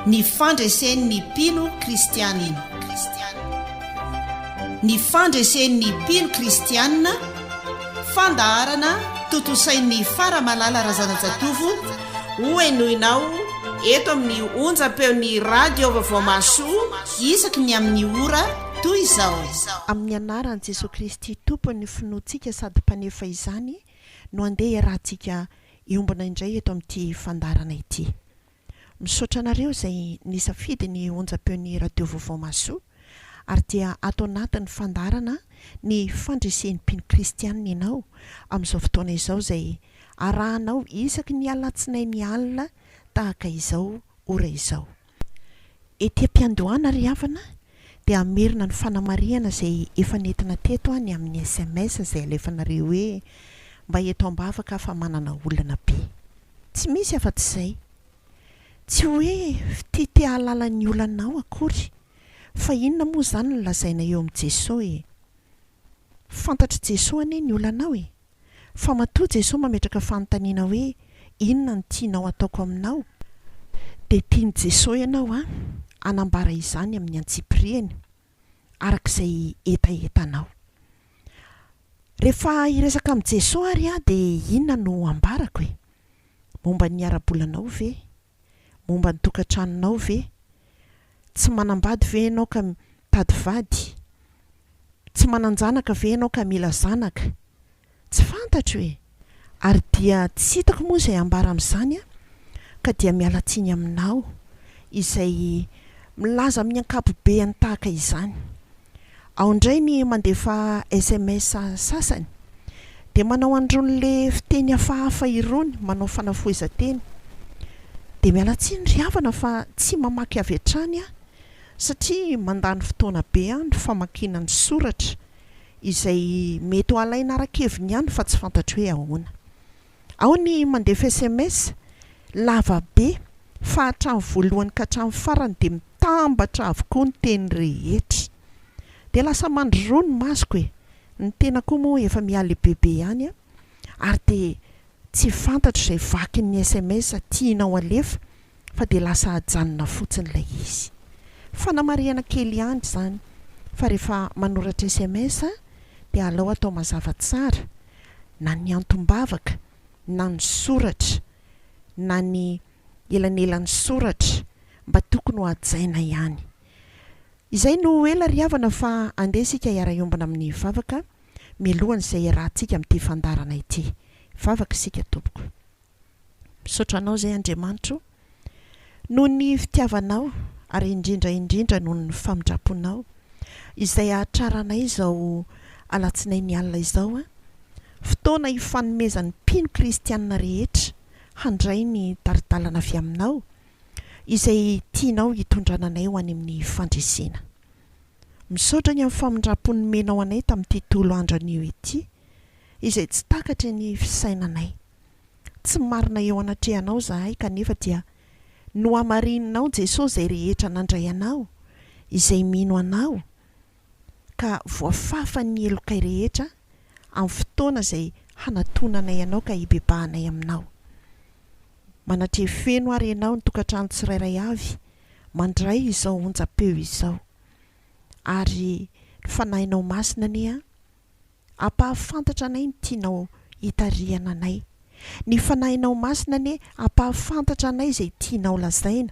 Ny fandresen'ny mpino kristianina. Ny fandresen'ny mpino kristianina, fandaharana tontosain'i Faramalala Razanajatovo, hohenoinao eto amin'ny onjam-peon'ny Radio Vaovao Mahasoa isaky ny amin'ny ora toy izao. Amin'ny anaran'i Jesoa Kristy Tompon'ny finoantsika sady Mpanefa izany no andeha iarahantsika hiombona indray eto amin'ity fandaharana ity. Misaotra anareo izay nisafidy ny onjam-peon'ny Radio Vaovao Mahasoa ary dia ato anatin'ny fandaharana ny fandresen'ny mpino kristianina ianao amin'izao fotoana izao izay arahanao isaky ny alatsinainy alina tahaka izao ora izao. Ety am-piandohana ry havana dia hamerina ny fanamarihana izay efa nentina teto aho ny amin'ny sms izay alefanareo hoe mba eto am-bavaka aho fa manana olana be. Tsy misy afa-tsy izay. Tsy hoe fitia te hahalala ny olanao akory fa inona moa izany no lazaina eo amin'i Jesoa e? Fantatr'i Jesoa anie ny olanao e! Fa matoa Jesoa mametraka fanontaniana hoe inona no tianao ataoko aminao? Dia tian'i Jesoa ianao an hanambara izany amin'ny antsipiriany araka izay hetahetanao. Rehefa hiresaka amin'i Jesoa ary aho dia inona no ambarako e? Momba ny ara-bolanao ve? Momba ny tokantranonao ve? Tsy manambady ve ianao ka mitady vady? Tsy manan-janaka ve ianao ka mila zanaka? Tsy fantatro e! Ary dia tsy hitako moa izay ambara amin'izany an! Ka dia miala tsiny aminao izay milaza amin'ny ankapobeany tahaka izany. Ao indray ny mandefa sms sasany dia manao an'irony le fiteny hafahafa irony, manao fanafohezan-teny. Dia miala tsiny ry havana fa tsy mamaky avy hatrany aho satria mandany fotoana be aho ny famakiana ny soratra izay mety ho alaina ara-keviny ihany fa tsy fantatro hoe ahoana. Ao ny mandefa sms lava be fa hatramin'ny voalohany ka hatramin'ny farany dia mitambatra avokoa ny teny rehetra. Dia lasa mandry roa ny masoko e! Ny tena koa moa efa mihalehibebe ihany an! Ary dia tsy fantatro izay vakin'ny sms tianao alefa fa dia lasa ajanona fotsiny ilay izy. Fanamarihana kely ihany izany fa rehefa manoratra sms dia alao atao mazava tsara na ny antom-bavaka na ny soratra na ny elanelan'ny soratra mba tokony ho hajaina ihany. Izay no ela ry havana fa andeha isika hiara-hiombona amin'ny vavaka mialohan'izay hiarahantsika amin'ity fandaharana ity. Hivavaka isika tompoko. Misaotra Anao izay Andriamanitro noho ny fitiavanao ary indrindra indrindra noho ny famindramponao izay ahatraranay izao alatsinainy alina izao, fotoana hifanomezan'ny mpino kristianina rehetra handray ny tari-dalana avy aminao izay tianao hitondrana anay ho any amin'ny fandresena. Misaotra ny amin'ny famindrampo nomenao anay tamin'ity tolo andro anio ity izay tsy takatry ny fisainanay. Tsy marina eo anatrehanao izahay kanefa dia nohamarininao Jesoa izay rehetra nandray Anao, izay mino Anao, ka voafafa ny helokay rehetra amin'ny fotoana izay hanatonanay Anao ka hibebahanay Aminao. Manatreha feno ary Ianao ny tokantrano tsirairay avy mandray izao onjam-peo izao. Ary ny Fanahinao Masina anie Hampahafantatra anay ny tianao hitarihana anay. Ny Fanahinao Masina anie hampahafantatra anay izay tianao lazaina,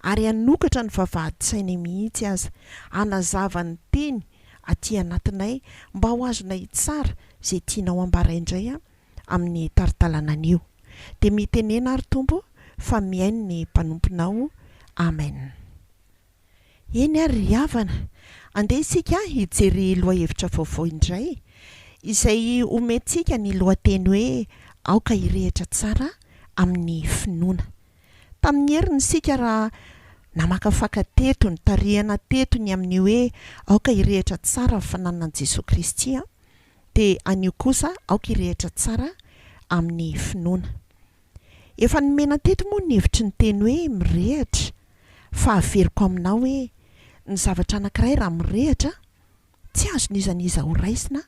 ary hanokatra ny vavahadin-tsainay mihitsy aza, hanazava ny teny aty anatinay mba ho azonay tsara izay tianao hambara indray amin'ny tari-dalana anio. Dia mitenena ary Tompo fa mihaino ny mpanomponao. Amen. Eny ary ry havana, andeha isika hijery lohahevitra vaovao indray, izay omentsika ny lohateny hoe Aoka hirehitra tsara amin'ny finoana. Tamin'ny heriny isika raha namakafaka teto, nitarihana teto ny amin'ny hoe aoka hirehitra tsara ny fananana an'i Jesoa Kristy, dia anio kosa aoka hirehitra tsara amin'ny finoana. Efa nomena teto moa ny hevitry ny teny hoe mirehitra fa averiko aminao hoe ny zavatra anankiray raha mirehitra tsy azon'iza n'iza ho raisina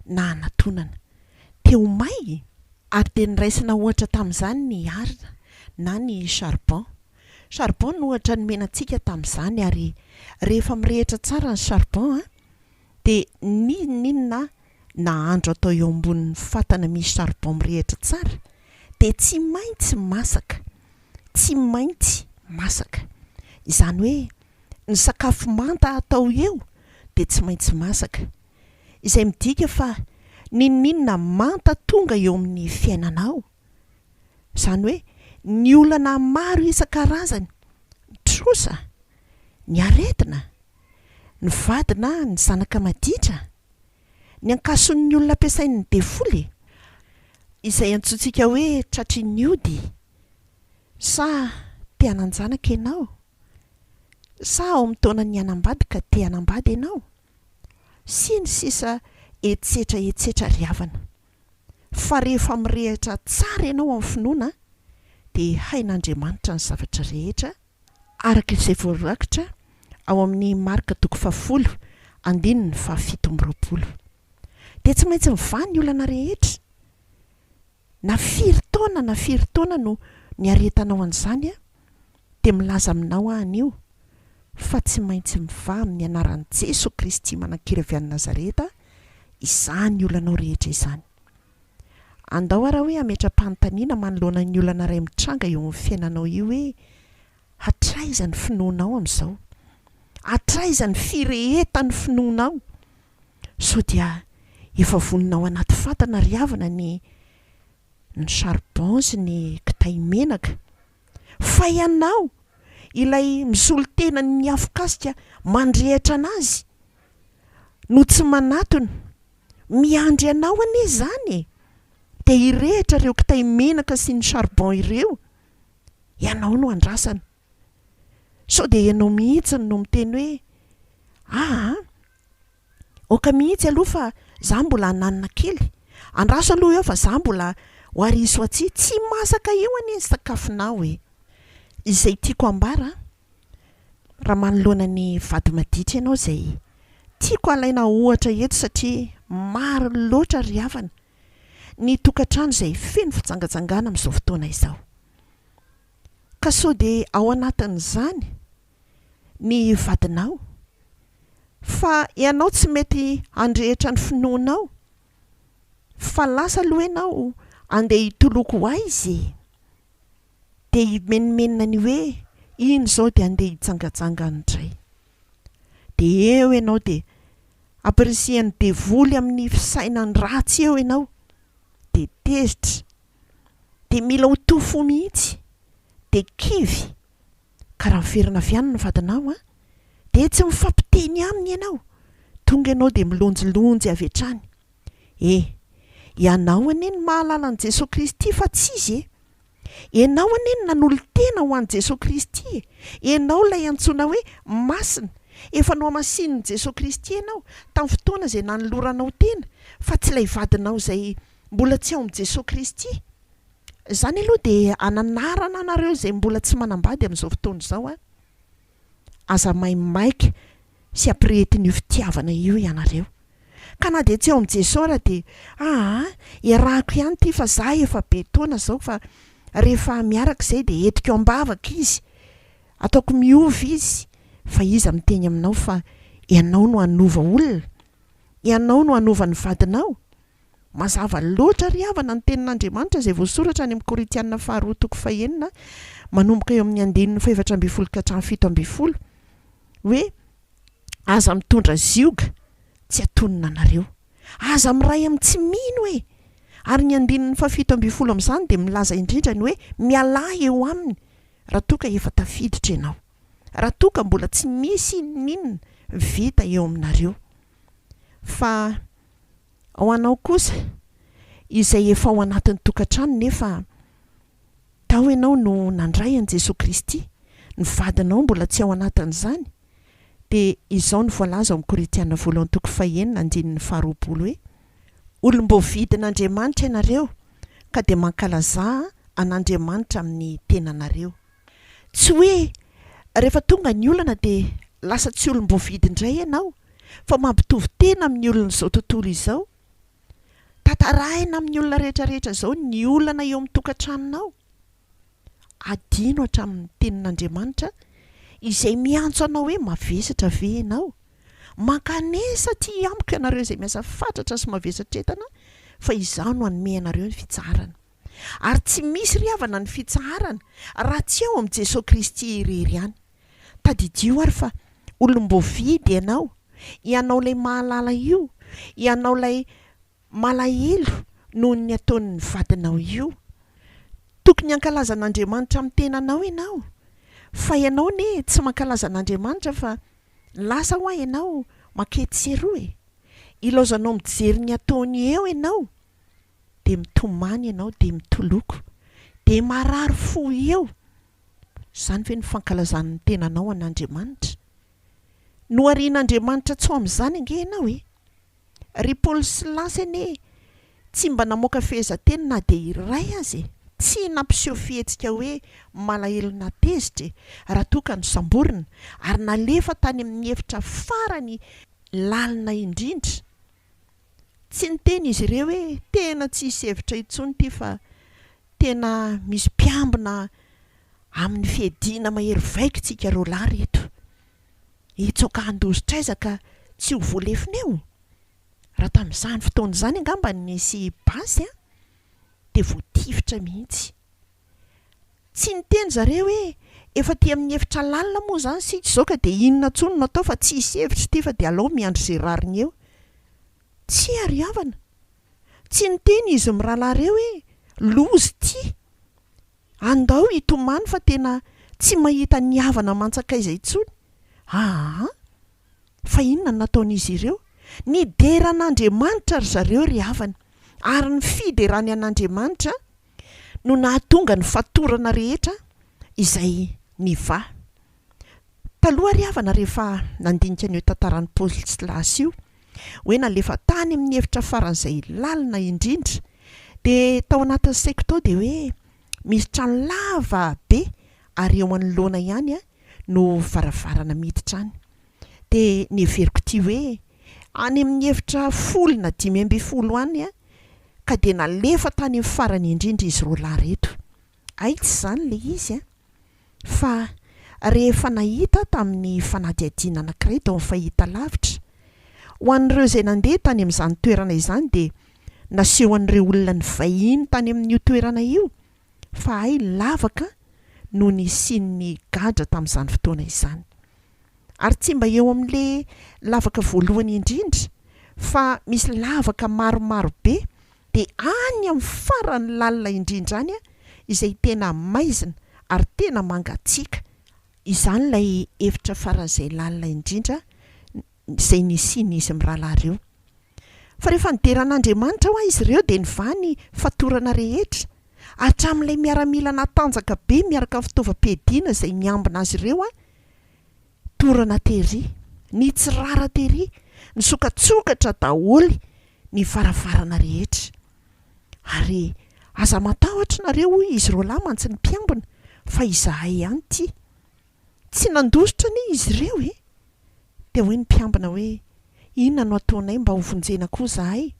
na hanatonana. Te ho may? Ary dia noraisina ohatra tamin'izany ny arina na ny charbon. Charbon no ohatra nomena antsika tamin'izany ary rehefa mirehitra tsara ny charbon dia n'inon'inona nahandro atao eo ambonin'ny fatana misy charbon mirehitra tsara dia tsy maintsy masaka, tsy maintsy masaka. Izany hoe ny sakafo manta atao eo dia tsy maintsy masaka. Izay midika fa n'inon'inona manta tonga eo amin'ny fiainanao, izany hoe ny olana maro isan-karazany, ny trosa, ny aretina, ny vady na ny zanaka maditra, ny ankason'ny olona ampiasain'ny devoly, izay antsointsika hoe tratry ny ody, sa te hanan-janaka ianao? Sa ao amin'ny taonan'ny hanambady ka te hanambady ianao? Sy ny sisa etsetra etsetra ry havana. Fa rehefa mirehitra tsara ianao amin'ny finoana dia hain'Andriamanitra ny zavatra rehetra, araka izay voarakitra ao amin'ny Marka toko fahafolo andininy fahafito amby 20. Dia tsy maintsy mivaha ny olana rehetra. Na firy taona na firy taona no niaretanao an'izany dia milaza aminao aho anio fa tsy maintsy mivaha amin'ny anaran'i Jesoa Kristy manan-kery avy any Nazareta izany olanao rehetra izany. Andao ara hoe hametra-panontaniana manoloana ny olana iray mitranga eo amin'ny fiainanao io hoe, Hatraiza ny finoanao amin'izao? Hatraiza ny firehetan'ny finoanao? Sao dia efa vonona ao anaty fatana ry havana ny ny charbon sy ny kitay menaka? Fa ianao ilay misolo tena ny afokasika mandrehitra anazy no tsy manatona. Miandry anao anie izany e! Dia hirehitra ireo kitay menaka sy ny charbon ireo. Ianao no andrasana. Sao dia ianao mihitsy no miteny hoe aa aoka mihitsy aloha fa za mbola hananina kely, andraso aloha eo fa za mbola ho ariso atsy, tsy masaka eo anie ny sakafonao e! Izay tiako ambara raha manoloana ny vady maditra ianao izay tiako alaina ohatra eto satria maro loatra ry havana ny tokantrano izay feno fijangajangana amin'izao fotoana izao. Ka sao dia ao anatin'izany ny vadinao fa ianao tsy mety handrehitra ny finoanao fa lasa aloha ianao andeha hitoloko ho aiza e! Dia himenomenona ny hoe iny izao dia andeha hijangajanga indray. Dia eo ianao dia ampirisihan'ny devoly amin'ny fisainany ratsy eo ianao dia tezitra dia mila ho to fo mihitsy, dia kivy, ka raha miverina avy any ny vadinao an, dia tsy mifampiteny aminy ianao, tonga ianao dia milonjilonjy avy hatrany, e, ianao anie no mahalala an'i Jesoa Kristy fa tsy izy e, ianao anie no nanolo-tena ho an'i Jesoa Kristy e, ianao ilay antsoina hoe masina, efa nohamasinin'i Jesoa Kristy ianao tamin'ny fotoana izay nanoloranao tena fa tsy ilay vadinao izay Mbola tsy ao amin'i Jesoa Kristy. Izany aloha dia ananarana anareo izay mbola tsy manambady amin'izao fotoana izao an! Aza maimaika sy ampirehetin'io fitiavana io ianareo. Ka na dia tsy ao amin'i Jesoa ara dia aa iarahako ihany ity fa za efa be taona izao fa rehefa miaraka izay dia entiko am-bavaka izy, ataoko miova izy fa iza miteny aminao fa ianao no hanova olona? Ianao no hanova ny vadinao? Mazava loatra ry havana ny tenin'Andriamanitra izay voasoratra any amin'ny Korintiana faharoa toko fahenina manomboka eo amin'ny andininy fahefatra ambin'ny folo ka hatramin'ny 17 hoe aza mitondra zioga tsy atonina anareo. Aza miray amin'ny tsy mino e! Ary ny andininy fahafito ambin'ny folo amin'izany dia milaza indrindra ny hoe mialà eo aminy raha toa ka efa tafiditra ianao. Raha toa ka mbola tsy misy inoninona vita eo aminareo. Fa Ho anao kosa, izay efa ao anatin'ny tokantrano nefa tao ianao no nandray an'i Jesoa Kristy, ny vadinao mbola tsy ao anatin'izany, dia izao no voalaza ao amin'ny Korintiana voalohany toko fahenina andininy faharoapolo hoe, Olom-boavidin'Andriamanitra ianareo, ka dia mankalazà an'Andriamanitra amin'ny tenanareo. Tsy hoe rehefa tonga ny olana dia lasa tsy olom-boavidy indray ianao fa mampitovy tena amin'ny olon'izao tontolo izao. Tantarahina amin'ny olona rehetra rehetra izao ny olana eo amin'ny tokantranonao. Adino hatramin'ny tenin'Andriamanitra izay miantso anao hoe mavesatra ve ianao? Mankanesa aty amiko ianareo izay miasa fatratra sy mavesatra entana fa izaho no hanome anareo ny fitsaharana. Ary tsy misy ry havana ny fitsaharana raha tsy ao amin'i Jesoa Kristy irery ihany. Tadidio ary fa olom-boavidy ianao, ianao ilay mahalala io, ianao ilay Malahelo noho ny ataon'ny vadinao io. Tokony hankalaza an'Andriamanitra amin'ny tenanao ianao. Fa ianao anie tsy mankalaza an'Andriamanitra fa lasa hoa ianao manketsy sy eroa e. Ilaozanao mijery ny ataony eo ianao dia mitomany ianao dia mitoloko dia marary fo eo. Izany ve no fankalazan'ny tenanao an'Andriamanitra? Noharian'Andriamanitra tsy ho amin'izany ange ianao e. Ry Paoly sy Silasy anie tsy mba namoaka fehezanteny na dia iray aza e! Tsy nampiseho fihetsika hoe malahelo na tezitra e, raha toa ka nosamborina ary nalefa tany amin'ny efitra farany lalina indrindra. Tsy niteny izy ireo hoe tena tsy hisy hevitra intsony ity fa tena misy mpiambina amin'ny fiadiana mahery vaika isika roalahy ireto. Hitsoaka handositra aiza ka tsy ho voalefona eo? Raha tamin'izany fotoana izany angamba nisy basy an, dia voatifitra mihitsy. Tsy niteny zareo hoe efa aty amin'ny efitra lalina moa izany isika izao ka dia inona intsony no atao fa tsy hisy hevitra ity fa dia alao miandry izay rariny eo. Tsia ry havana. Tsy niteny izy mirahalahy ireo hoe loza ity. Andao hitomany fa tena tsy mahita ny havana aman-tsakaiza intsony. Aa! Fa inona no nataon'izy ireo? Nidera an'Andriamanitra ry zareo ry havana. Ary ny fiderany an'Andriamanitra no nahatonga ny fatorana rehetra izay nivaha. Taloha ry havana rehefa nandinika an'io tantaran'i Paoly sy Silasy io, hoe nalefa tany amin'ny efitra faran'izay lalina indrindra, dia tao anatin'ny saiko tao dia hoe misy trano lava be ary eo anoloana ihany no varavarana miditra any. Dia neveriko ity hoe any amin'ny efitra folo na 15 any ka dia nalefa tany amin'ny farany indrindra izy roalahy ireto. Hay tsy izany ilay izy an! Fa rehefa nahita aho tamin'ny fanadihadiana anankiray tao amin'ny fahitalavitra, ho an'ireo izay nandeha tany amin'izany toerana izany dia naseho an'ireo olona nivahiny tany amin'io toerana io fa hay lavaka no nisian'ny gadra tamin'izany fotoana izany. Ary tsy mba eo amin'ilay lavaka voalohany indrindra fa misy lavaka maromaro be dia any amin'ny farany lalina indrindra any izay tena maizina ary tena mangatsiaka. Izany ilay efitra faran'izay lalina indrindra izay nisian'izy mirahalahy ireo. Fa rehefa nidera an'Andriamanitra hoa izy ireo dia nivaha ny fatorana rehetra, hatramin'ilay miaramila natanjaka be miaraka amin'ny fitaovam-piadiana izay niambina azy ireo torana tery, nitsirara tery, nisokatsokatra daholo ny varavarana rehetra. Ary aza matahotra nareo hoy izy roalahy mantsy ny mpiambina fa izahay ihany ity. Tsy nandositra anie izy ireo e! Dia hoy ny mpiambina hoe, Inona no ataonay mba ho vonjena koa izahay?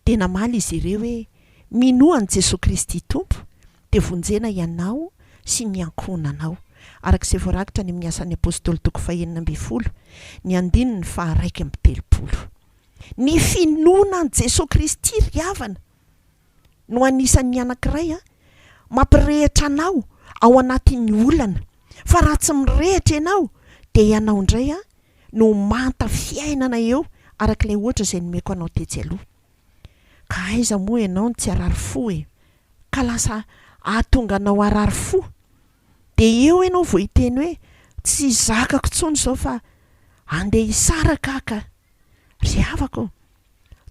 Dia namaly izy ireo hoe, Minoa an'i Jesoa Kristy Tompo, dia vonjena ianao sy ny ankohonanao. Araka izay voarakitra any amin'ny Asan'ny Apostoly toko fahenina ambin'ny folo, ny andininy faha-31. Ny finoana an'i Jesoa Kristy ry havana no anisan'ny anankiray mampirehitra anao ao anatin'ny olana, fa raha tsy mirehitra ianao dia ianao indray no ho manta fiainana eo araka ilay ohatra izay nomeko anao tetsy aloha. Ka aiza moa ianao no tsy harary fo e? Ka lasa hahatonga anao harary fo dia eo ianao vao hiteny hoe tsy zakako intsony izao fa andeha hisaraka aho ka. Ry havako ô,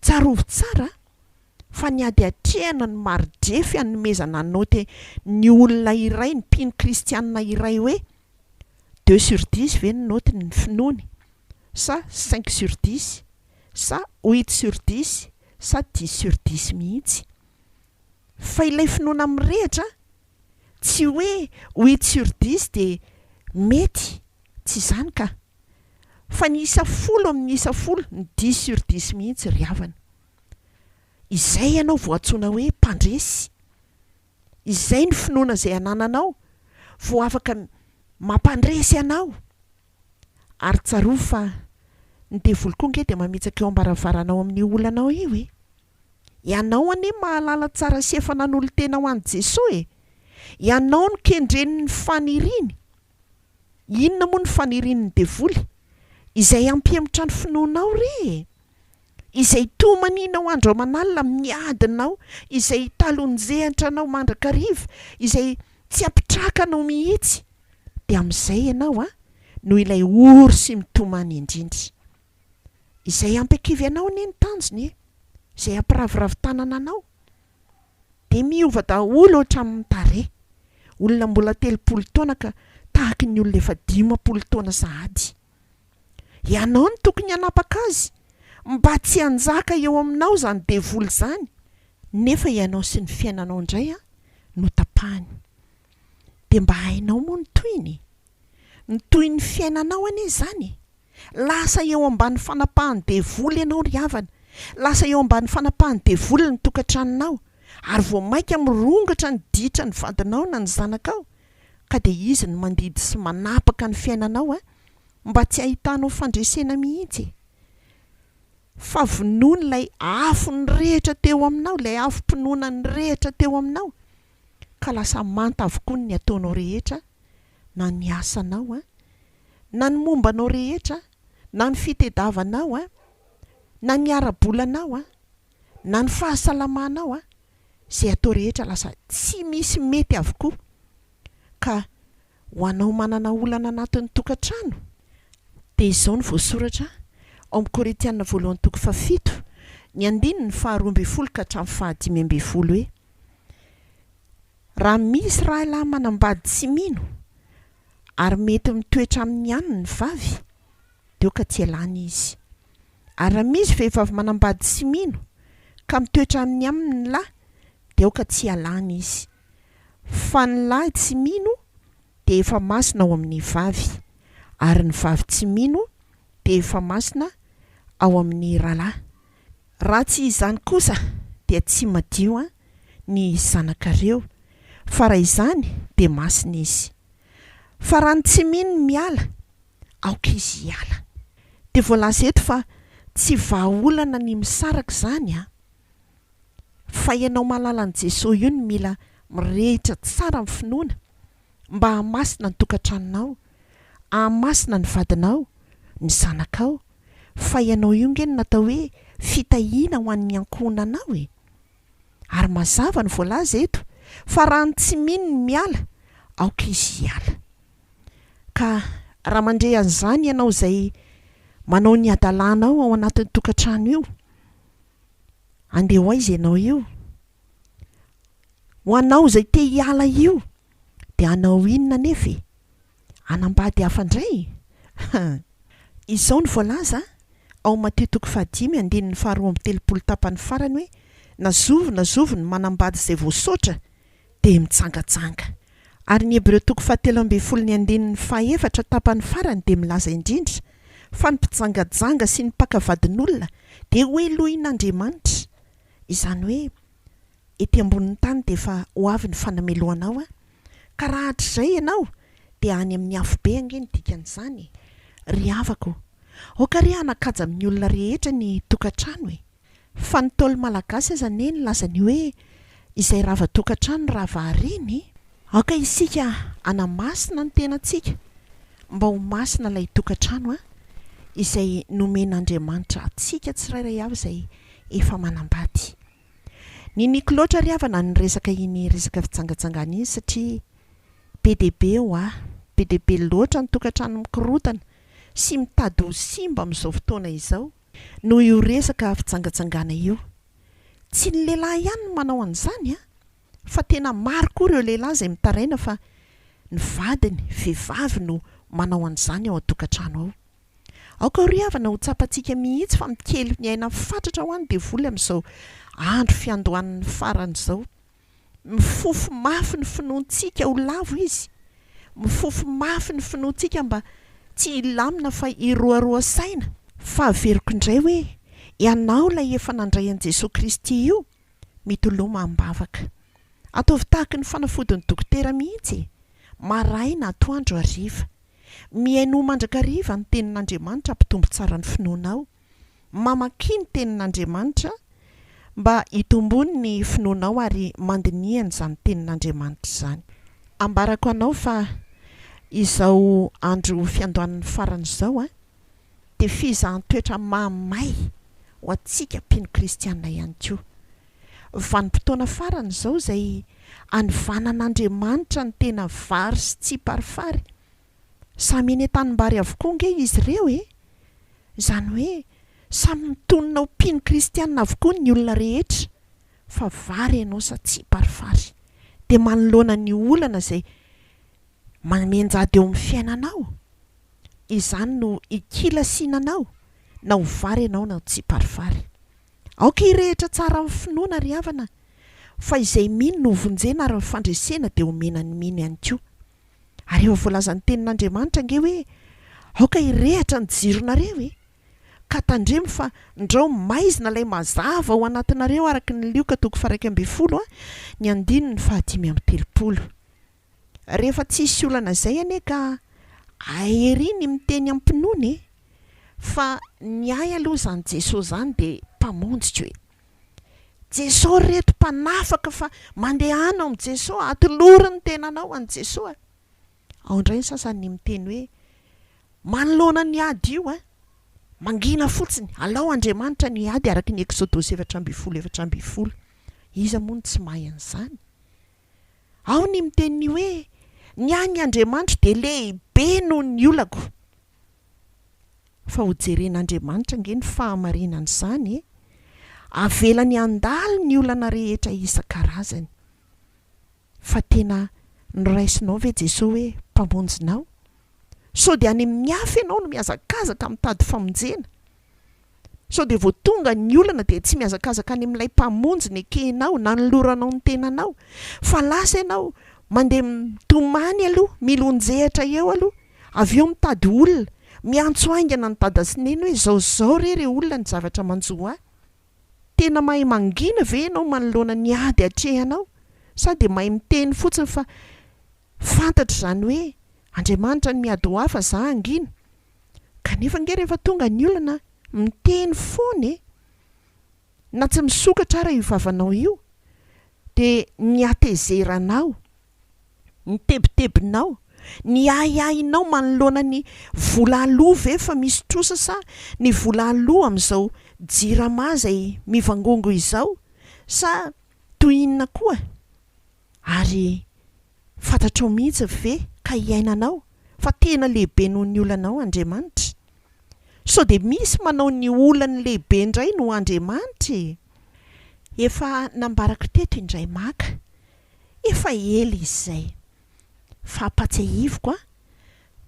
tsarovy tsara fa ny ady atrehana no mari-drefy hanomezana naoty ny olona iray, ny mpino kristianina iray hoe deux sur dix ve ny naotiny ny finoany sa cinq sur dix sa huit sur dix sa dix sur dix mihitsy. Fa ilay finoana mirehitra tsy hoe huit sur dix dia mety, tsy izany ka. Fa ny isa folo amin'ny isa folo, ny dix sur dix mihitsy ry havana. Izay ianao vao antsoina hoe mpandresy. Izay ny finoana izay anananao. vao afaka mampandresy anao. Ary tsarovy fa ny devoly koa ange dia mamitsaka eo am-baravaranao amin'io olanao io e! Ianao anie mahalala tsara sy efa nanolo-tena ho an'i Jesoa e! Ianao no kendren'ny faniriany. Inona moa ny fanirian'ny devoly? Izay hampihemotra ny finoanao re e! Izay hitomanianao andro aman'alina amin'ny adinao, izay hitalonjehatra anao mandrakariva, izay tsy hampitraka anao mihitsy, dia amin'izay ianao an, no ilay ory sy mitomany indrindra. Izay hampiakivy anao anie ny tanjony e! Izay hampiraviravy tanana anao. Dia miova daholo hatramin'ny tarehy. Olona mbola 30 taona ka tahaky ny olona efa 50 taona sahady. Ianao no tokony hanapaka azy mba tsy hanjaka eo aminao izany devoly izany nefa ianao sy ny fiainanao indray no tapahiny. Dia mba hainao moa ny tohiny e? Ny tohin'ny fiainanao anie izany e! Lasa eo ambany fanapahan'ny devoly ianao ry havana. Lasa eo ambany fanapahan'ny devoly ny tokantranonao. Ary vao mainka mirongatra ny ditra ny vadinao na ny zanakao. Ka dia izy no mandidy sy manapaka ny fiainanao a! Mba tsy hahitanao fandresena mihitsy e! Fa vonoiny ilay afo nirehitra teo aminao, ilay afom-pinoana nirehitra teo aminao. Ka lasa manta avokoa ny ataonao rehetra na ny asanao a! na ny momba anao rehetra, na ny fitedavanao a, na ny ara-bolanao a, na ny fahasalamanao a, izay atao rehetra lasa tsy misy mety avokoa. Ka ho anao manana olana anatin'ny tokantrano dia izao no voasoratra ao amin'ny Korintiana voalohany toko fahafito ny andininy faharoa ambin'ny folo ka hatramin'ny fahadimy ambin'ny folo hoe, Raha misy rahalahy manambady tsy mino, ary mety mitoetra aminy ihany ny vavy, dia aoka tsy hialana izy. Ary raha misy vehivavy manambady tsy mino, ka mitoetra aminy aminy ny lahy, dia aoka tsy hialana izy. Fa ny lahy tsy mino dia efa masina ao amin'ny vavy, ary ny vavy tsy mino dia efa masina ao amin'ny rahalahy. Raha tsy izany kosa dia tsy madio ny zanakareo, fa raha izany dia masina izy. Fa raha ny tsy mino no miala, aoka izy hiala. Dia voalaza eto fa tsy vahaolana ny misaraka izany an! Fa ianao mahalala an'i Jesoa io no mila mirehitra tsara amin'ny finoana mba hahamasina ny tokantranonao, hahamasina ny vadinao, ny zanakao. Fa ianao io nge no natao hoe fitahiana ho an'ny ankohonanao e! Ary mazava ny voalaza eto fa raha ny tsy mino no miala, aoka izy hiala. Ka raha mandre an'izany ianao izay manao ny hadalanao ao anatin'ny tokantrano io, andeha ho aiza ianao io? Ho anao izay te hiala io, dia hanao inona anefa e? Hanambady hafa indray? Izao no voalaza ao Matio toko fahadimy andininy faharoa amby telopolo tapany farany hoe, Na zovy na zovy no manambady izay voasaotra dia mijangajanga. Ary ny Hebreo toko fahatelo ambin'ny folo ny andininy fahaefatra tapany farany dia milaza indrindra fa ny mpijangajanga sy ny mpaka vadin'olona dia hohelohin'Andriamanitra. Izany hoe ety ambonin'ny tany dia efa ho avy ny fanamelohanao an! Ka raha hatrizay ianao dia any amin'ny afobe ange ny dikan'izany e! Ry havako o! Aoka re hanakaja amin'ny olona rehetra ny tokantrano e! Fa ny Ntaolo Malagasy aza anie nilaza ny hoe izay rava tokantrano rava harena e! Aoka isika hanamasina ny tenantsika mba ho masina ilay tokantrano an! Izay nomen'Andriamanitra antsika tsirairay avy izay efa manambady. Niniako loatra ry havana ny resaka iny resaka fijangajangana iny satria be dia be hoa, be dia be loatra ny tokantrano mikorontana sy mitady ho simba amin'izao fotoana izao noho io resaka fijangajangana io. Tsy ny lehilahy ihany no manao an'izany an! Fa tena maro koa ireo lehilahy izay mitaraina fa ny vadiny, vehivavy no manao an'izany ao an-tokantrano ao. Aoka ry havana ho tsapantsika mihitsy fa mikely ny aina fatratra ho an'ny devoly amin'izao andro fiandohan'ny farany izao. Mifofo mafy ny finoantsika ho lavo izy. Mifofo mafy ny finoantsika mba tsy hilamina fa hiroaroa saina. Fa averiko indray hoe, ianao ilay efa nandray an'i Jesoa Kristy io, mitoloma am-bavaka. Ataovy tahaky ny fanafodin'ny dokotera mihitsy e! Maraina, atoandro, hariva. Mihainoa mandrakariva ny Tenin'Andriamanitra hampitombo tsara ny finoanao. Mamakia ny Tenin'Andriamanitra mba hitomboany ny finoanao ary mandiniha an'izany Tenin'Andriamanitra izany. Ambarako anao fa izao andro fiandohan'ny farany izao dia fizahan-toetra mahamay ho antsika mpino kristiana ihany koa. Vanim-potoana farany izao izay anivanan'Andriamanitra ny tena vary sy tsiparifary. Samy eny an-tanimbary avokoa ange izy ireo e! Izany hoe samy mitonona ho mpino kristiana avokoa ny olona rehetra fa vary ianao sa tsiparifary. Dia manoloana ny olana izay mianjady eo amin'ny fiainanao, izany no ikilasiana anao na ho vary ianao na ho tsiparifary. Aoka hirehitra tsara amin'ny finoana ry havana fa izay mino no hovonjena ary ny fandresena dia homena ny mino ihany koa. Ary efa voalazan'ny tenin'Andriamanitra ange hoe aoka hirehitra ny jironareo e! Ka tandremo fa ndrao maizina ilay mazava ao anatinareo araka ny Lioka toko faha-11 ny andininy faha-35. Rehefa tsisy olana izay anie ka hay ery ny miteny am-pinoana e! Fa ny ahy aloha izany Jesoa izany dia mpamonjiko e! Jesoa ry reto mpanafaka fa mandehana ao amin'i Jesoa, atolory ny tenanao an'i Jesoa. Ao indray ny sasany ny miteny hoe manoloana ny ady io an, mangina fotsiny, alao Andriamanitra ny ady araka ny Eksodosy 14 14. Iza moa no tsy mahay an'izany? Ao ny miteny ny hoe, Ny ahy ny Andriamanitro dia lehibe noho ny olako. Fa ho jeren'Andriamanitra ange ny fahamarinan'izany e! Avelany handalo ny olana rehetra isan-karazany. Fa tena noraisinao ve Jesoa hoe Mpamonjinao? Sao dia any amin'ny hafa ianao no mihazakazaka mitady famonjena? Sao dia vao tonga ny olana dia tsy mihazakazaka any amin'ilay Mpamonjy nekenao, nanoloranao ny tenanao, fa lasa ianao mandeha mitomany aloha, milonjehatra eo aloha, avy eo mitady olona, miantso haingana an'i dada sy neny hoe izao sy izao re re olona ny zavatra manjo ahy. Tena mahay mangina ve ianao manoloana ny ady atrehanao sa dia mahay miteny fotsiny fa fantatro izany hoe Andriamanitra no miady ho ahy fa za hangina? Kanefa ange rehefa tonga ny olana miteny foana e! Na tsy misokatra ara io vavanao io dia ny hatezeranao, ny tebitebinao, ny ahiahinao manoloana ny vola aloa ve fa misy trosa sa ny vola aloa amin'izao jirama izay mivangongo izao sa toy inona koa? Ary fantatrao mihitsy ve ka iainanao fa tena lehibe noho ny olanao Andriamanitra? Sao dia misy manao ny olany lehibe indray no Andriamanitra e? Efa nambarako teto indray maka, efa ela izy izay, fa ampatsiahiviko an,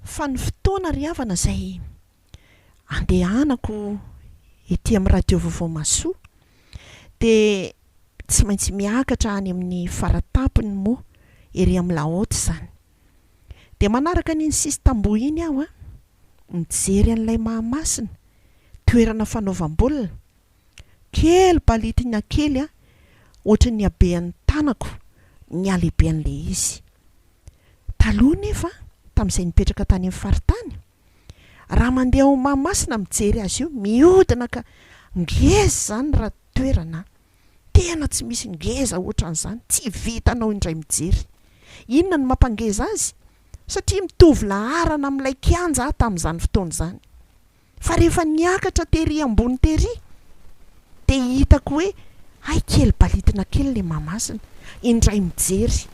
fa ny fotoana ry havana izay andehanako ety amin'ny radio vaovao mahasoa dia tsy maintsy miakatra any amin'ny faratampony moa ery amin'ny la haute izany. Dia manaraka an'iny sisin-tamboho iny aho an, mijery an'ilay Mahamasina, toerana fanaovam-baolina, kely balitina kely an, ohatry ny habean'ny tanako ny halehibean'ilay izy. Taloha nefa, tamin'izay nipetraka tany amin'ny faritany, Raha mandeha ao Mahamasina mijery azy io, mihodina ka ngeza izany raha toerana an! Tena tsy misy ngeza ohatran'izany, tsy vitanao indray mijery. Inona no mampangeza azy? Satria mitovy laharana amin'ilay kianja aho tamin'izany fotoana izany. Fa rehefa niakatra tery ambony tery dia hitako hoe hay kely balitina kely ilay Mahamasina. Indray mijery.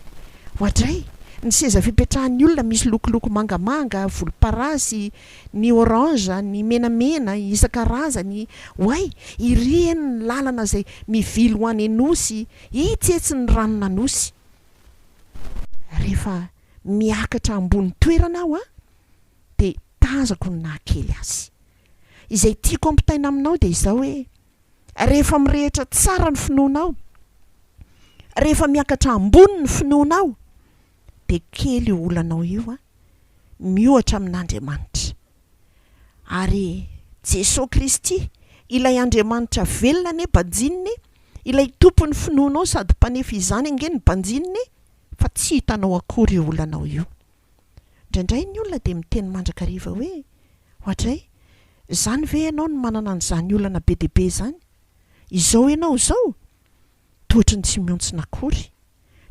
Oadray, ny seza fipetrahan'ny olona misy lokoloko mangamanga, volomparasy, ny orange, ny menamena, isan-karazany. Oay, iry eny ny lalana izay mivily ho any Anosy, itsy etsy ny ranon'Anosy. Rehefa miakatra ambony toerana aho an, dia tazako ny nahakely azy. Izay tiako ampitaina aminao dia izao hoe, rehefa mirehitra tsara ny finoanao, rehefa miakatra ambony ny finoanao, dia kely io olanao io an, miohatra amin'Andriamanitra. Ary Jesoa Kristy, ilay Andriamanitra velona anie banjinina e, ilay Tompon'ny finoanao sady mpanefa izany ange no banjinina e, fa tsy hitanao akory io olanao io. Indraindray ny olona dia miteny mandrakariva hoe, Oadray, izany ve ianao no manana an'izany olana be dia be izany? Izao ianao izao? Toa ohatry ny tsy mihontsina akory.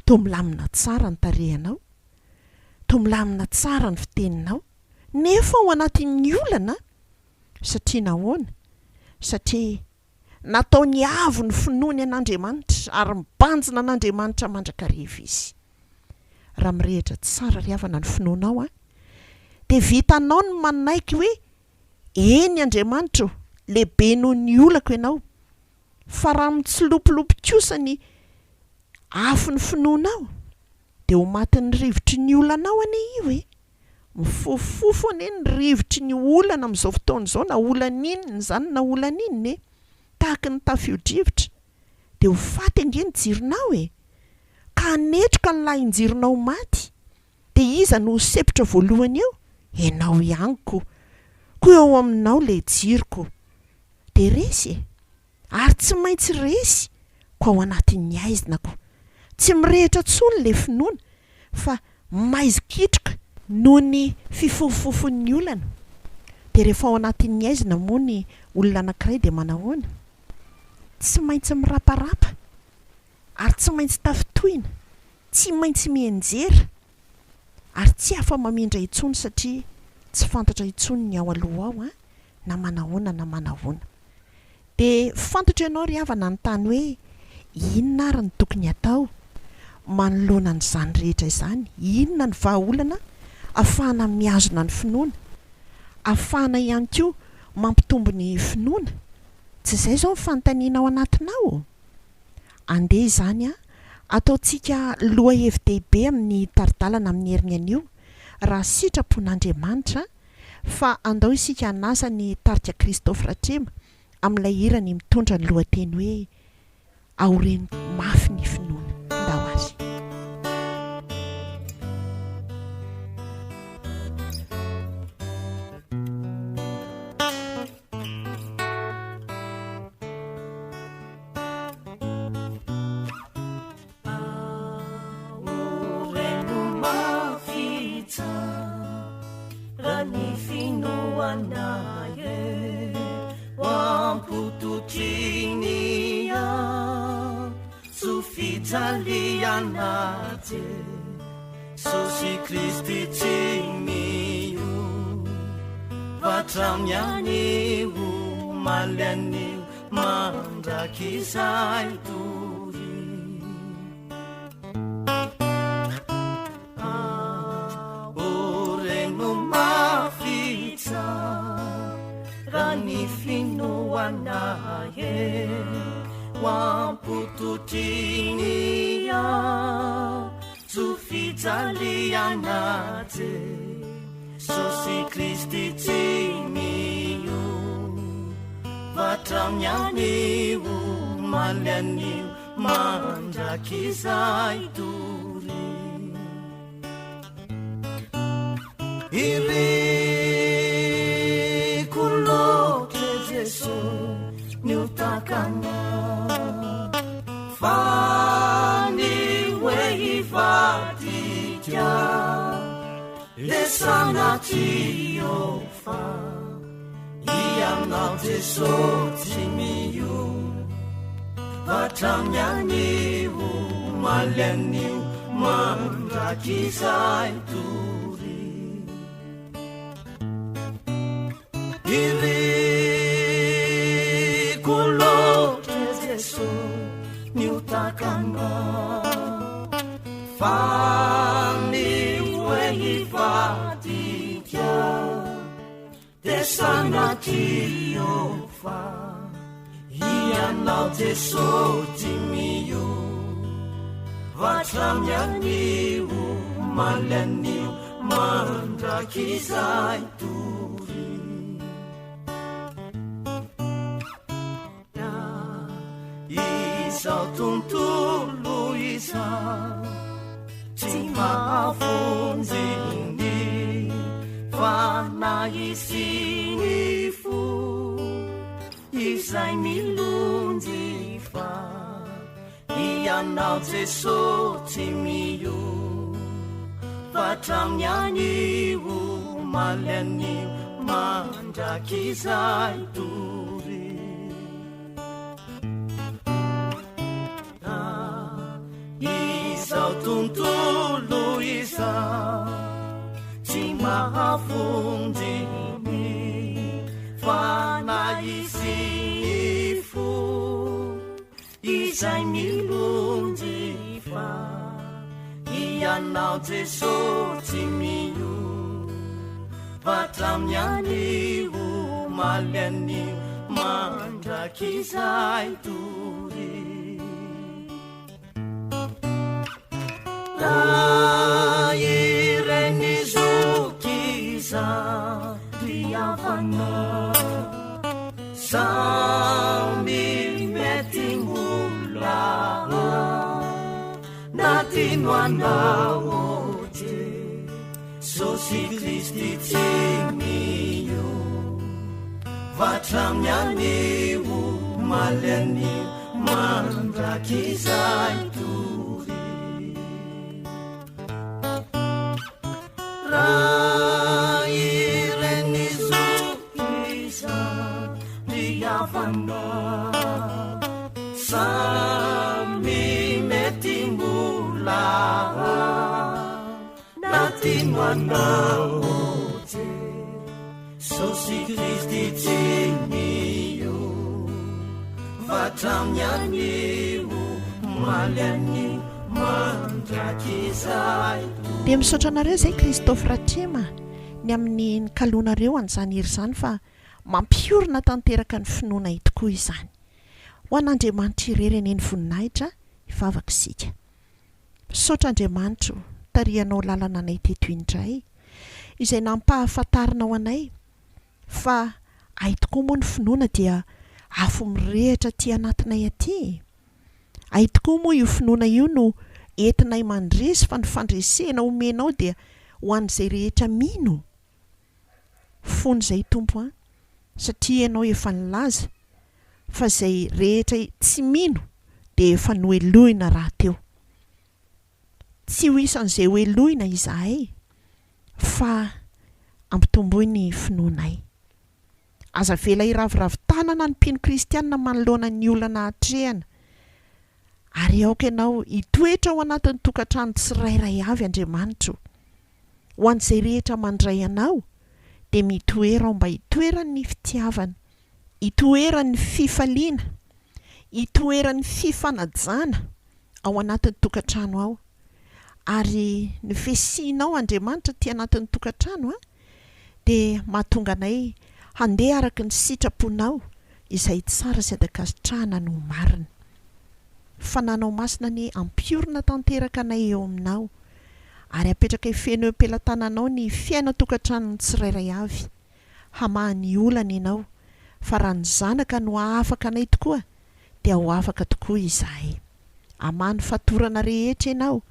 Toa milamina tsara ny tarehinao. Toa milamina tsara ny fiteninao. Nefa ao anatin'ny olana, satria nahoana? Satria nataony avo ny finoany an'Andriamanitra ary mibanjina an'Andriamanitra mandrakariva izy. Raha mirehitra tsara ry havana ny finoanao an, dia vitanao ny manaiky hoe eny Andriamanitra o, lehibe noho ny olako ianao. Fa raha mitsilopilopy kosa ny afon'ny finoanao dia ho matin'ny rivotry ny olanao anie io e! Mifofofofo anie ny rivotry ny olana amin'izao fotoana izao na olana inona izany na olana inona e! Tahaky ny tafio-drivotra dia ho faty ange ny jironao e! Ka hanetroka ny lahin-jironao ho maty dia iza no ho sepotra voalohany eo? Ianao ihany ko! Koa eo aminao ilay jiro ko! Dia resy e! Ary tsy maintsy resy ko ao anatin'ny haizina ko. Tsy mirehitra intsony ilay finoana fa maizin-kitroka noho ny fifofofofon'ny olana. Dia rehefa ao anatin'ny haizina moa ny olona anankiray dia manahoana? Tsy maintsy miraparapa ary tsy maintsy tafintohina, tsy maintsy mianjera ary tsy afa-mamindra intsony satria tsy fantatra intsony ny ao aloha ao an, na manahoana na manahoana. Dia fantatro ianao ry havana hanontany hoe inona ary no tokony hatao manoloana an'izany rehetra izany, inona ny vahaolana ahafahana mihazona ny finoana, ahafahana ihany koa mampitombo ny finoana? Tsy izay izao ny fanontaniana ao anatinao? Andeha izany ataontsika lohahevi-dehibe amin'ny tari-dalana amin'ny heriny anio, raha sitrapon'Andriamanitra, fa andao isika hanasa ny tarika Christophe Ratrema amin'ilay hirany mitondra ny lohateny hoe Aoreno mafy ny finoana. Ndao ary. Aoreno mafy tsara ny finoana e, ho ampototry ny hazo fijaliana Jesosy Kristy tsy miova hatramin'ny anio, omaly anio. Mandrakizay doria. Aoreno mafy tsara ny finoana e, ho ampototry ny hazo fijaliana Jesosy Kristy tsy miova hatramin'ny anio, omaly anio, mandrakizay doria. Iriko loatra Jeso ny ho takana fa ny hoe hivadika Le sanatria fa Ianao Jeso tsy miova hatramin'ny anio, omaly anio, mandrakizay doria. Iriko loatra Jeso ny ho takanao fa ny hoe hivadika dia sanatria fa Ianao Jeso tsy miova hatramin'ny anio, omaly anio, mandrakizay doria. Izao tontolo izao tsy mahavonjy ny fanahy sy ny fo izay milonjy fa Ianao Jeso tsy miova. Hatramin'ny anio, omaly anio, mandrakizay doria. Izao tontolo izao tsy mahafonjy ny fanahy sy ny fo. Izay milonjy fa Ianao Jeso tsy miova hatramin'ny anio omaly anio mandrakizay doria. Raha ireny zoky izany havana Samy mety mbola Natino anao Jesosy Kristy tsy miova hatramin'ny anio omaly anio mandrakizay doria. Raha ireny zoky izany havana Samy mety mbola Natino anao Jesosy Kristy tsy miova hatramin'ny anio omaly anio mandrakizay. Dia misaotra anareo izay Christophe Ratrema ny amin'ny nikaloanareo an'izany hira izany fa mampiorina tanteraka ny finoanay tokoa izany. Ho an'Andriamanitra irery anie ny voninahitra, hivavaka isika. Misaotra Andriamanitra o, tarihanao lalana anay teto indray, izay nampahafantarinao anay fa hay tokoa moa ny finoana dia afo mirehitra aty anatinay aty e! Hay tokoa moa io finoana io no entinay mandresy fa ny fandresena omenao dia ho an'izay rehetra mino. Fony izay Tompo an, satria Ianao efa nilaza fa izay rehetra tsy mino dia efa nohelohina rahateo. Tsy ho isan'izay hohelohina izahay fa ampitomboy ny finoanay. Aza avela hiraviravy tanana ny mpino kristiana manoloana ny olana atrehana, ary aoka ianao hitoetra ao anatin'ny tokantrano tsirairay avy Andriamanitra o. Ho an'izay rehetra mandray anao dia mitoera ao mba hitoeran'ny fitiavana, hitoeran'ny fifaliana, hitoeran'ny fifanajana ao anatin'ny tokantrano ao. Ary ny fisianao Andriamanitra aty anatin'ny tokantrano dia mahatonga anay handeha araka ny sitraponao izay tsara sy ankasitrahana no marina. Fananao masina anie hampiorina tanteraka anay eo aminao ary apetrakay feno eo am-pelatananao ny fiainan-tokantranon'ny tsirairay avy. Hamaha ny olana ianao fa raha ny zanaka no hahafaka anay tokoa dia ho afaka tokoa izahay. Hamaha ny fatorana rehetra ianao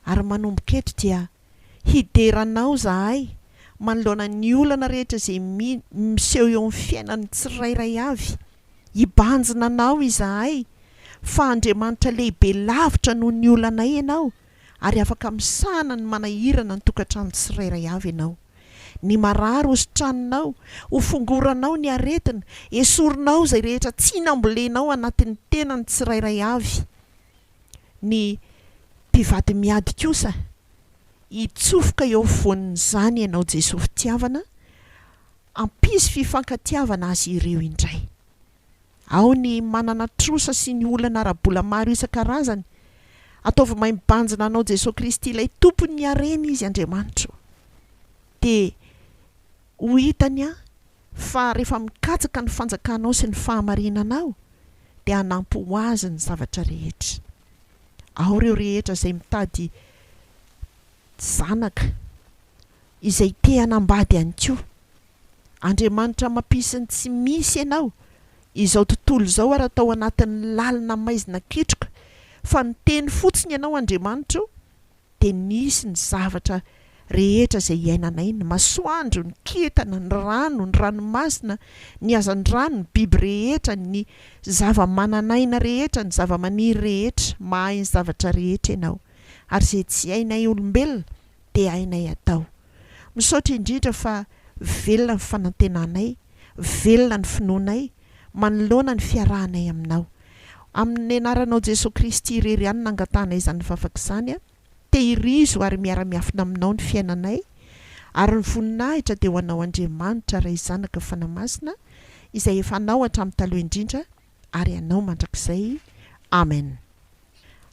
ary manomboka eto dia hidera anao izahay manoloana ny olana rehetra izay miseho eo amin'ny fiainan'ny tsirairay avy. Hibanjina anao izahay fa Andriamanitra lehibe lavitra noho ny olanay ianao ary afaka misahana ny manahirana ny tokantrano tsirairay avy ianao. Ny marary hositraninao, hofongoranao ny aretina, esorinao izay rehetra tsy nambolenao anatin'ny tenany tsirairay avy. Ny mpivady miady kosa, hitsofoka eo afovoan'izany ianao Jesoa Fitiavana, hampisy fifankatiavana azy ireo indray. Ao ny manana trosa sy ny olana ara-bola maro isan-karazany. Ataovy mahay mibanjina anao Jesoa Kristy ilay Tompon'ny harena Izy Andriamanitro. Dia ho hitany aho fa rehefa mikatsaka ny fanjakanao sy ny fahamarinanao dia hanampy ho azy ny zavatra rehetra. Ao ireo rehetra izay mitady zanaka, izay te hanambady ihany koa. Andriamanitra mampisy ny tsy misy ianao, izao tontolo izao ary atao anatin'ny lalina maizina ketroka, fa niteny fotsiny ianao Andriamanitra o, dia nisy ny zavatra rehetra izay iainanay, ny masoandro, ny kintana, ny rano, ny ranomasina, ny hazandrano, ny biby rehetra, ny zava-manan'aina rehetra, ny zava-maniry rehetra, mahay ny zavatra rehetra ianao, ary izay tsy hainay olombelona. dia hainay atao. Misaotra indrindra fa velona ny fanantenanay, velona ny finoanay manoloana ny fiarahanay aminao. Amin'ny anaranao Jesoa Kristy irery ihany nangatahanay izany vavaka izany. Tehirizo ary miara-miafina aminao ny fiainanay, ary ny voninahitra dia ho anao Andriamanitra Ray Zanaka Fanahy Masina izay efa anao hatramin'ny taloha indrindra ary anao mandrakizay. Amen.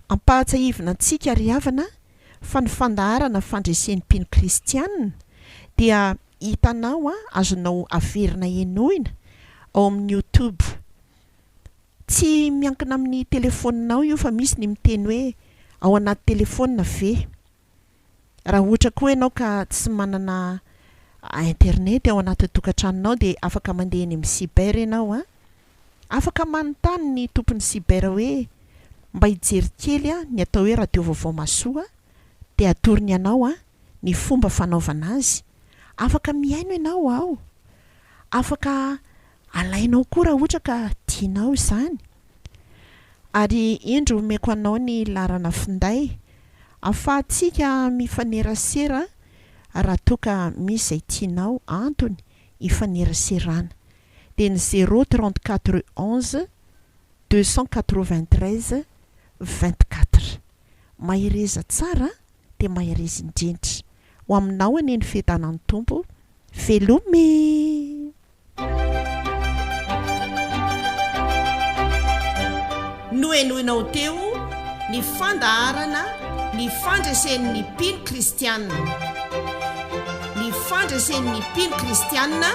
Ampahatsiahivina antsika ry havana fa ny fandaharana fandresen'ny mpino kristiana dia hitanao azonao averina henoina ao amin'ny youtube. Tsy miankina amin'ny telefaoninao io fa misy ny miteny hoe ao anaty telefaonina ve? Raha ohatra koa ianao ka tsy manana internet ao anatin'ny tokantranonao dia afaka mandeha eny amin'ny cyber ianao an! Afaka manontany ny tompon'ny cyber hoe mba hijery kely ny atao hoe radio vaovao mahasoa dia atorony anao ny fomba fanaovana azy. Afaka mihaino ianao ao. Afaka alainao koa raha ohatra ka tianao izany. Ary indro omeko anao ny laharana finday afahantsika mifanerasera raha toa ka misy izay tianao antony hifaneraserana. Dia ny zéro 34 11 293 24. Mahereza tsara dia mahereza indrindra. Ho aminao anie ny fiadanan'ny Tompo. Veloma e! Nohenoinao teo ny fandaharana Ny fandresen'ny mpino kristiana. Ny fandresen'ny mpino kristiana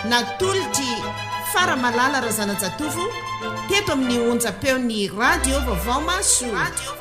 natolotr'i Faramalala Razanajatovo teto amin'ny onjam-peon'ny Radio Vaovao Mahasoa.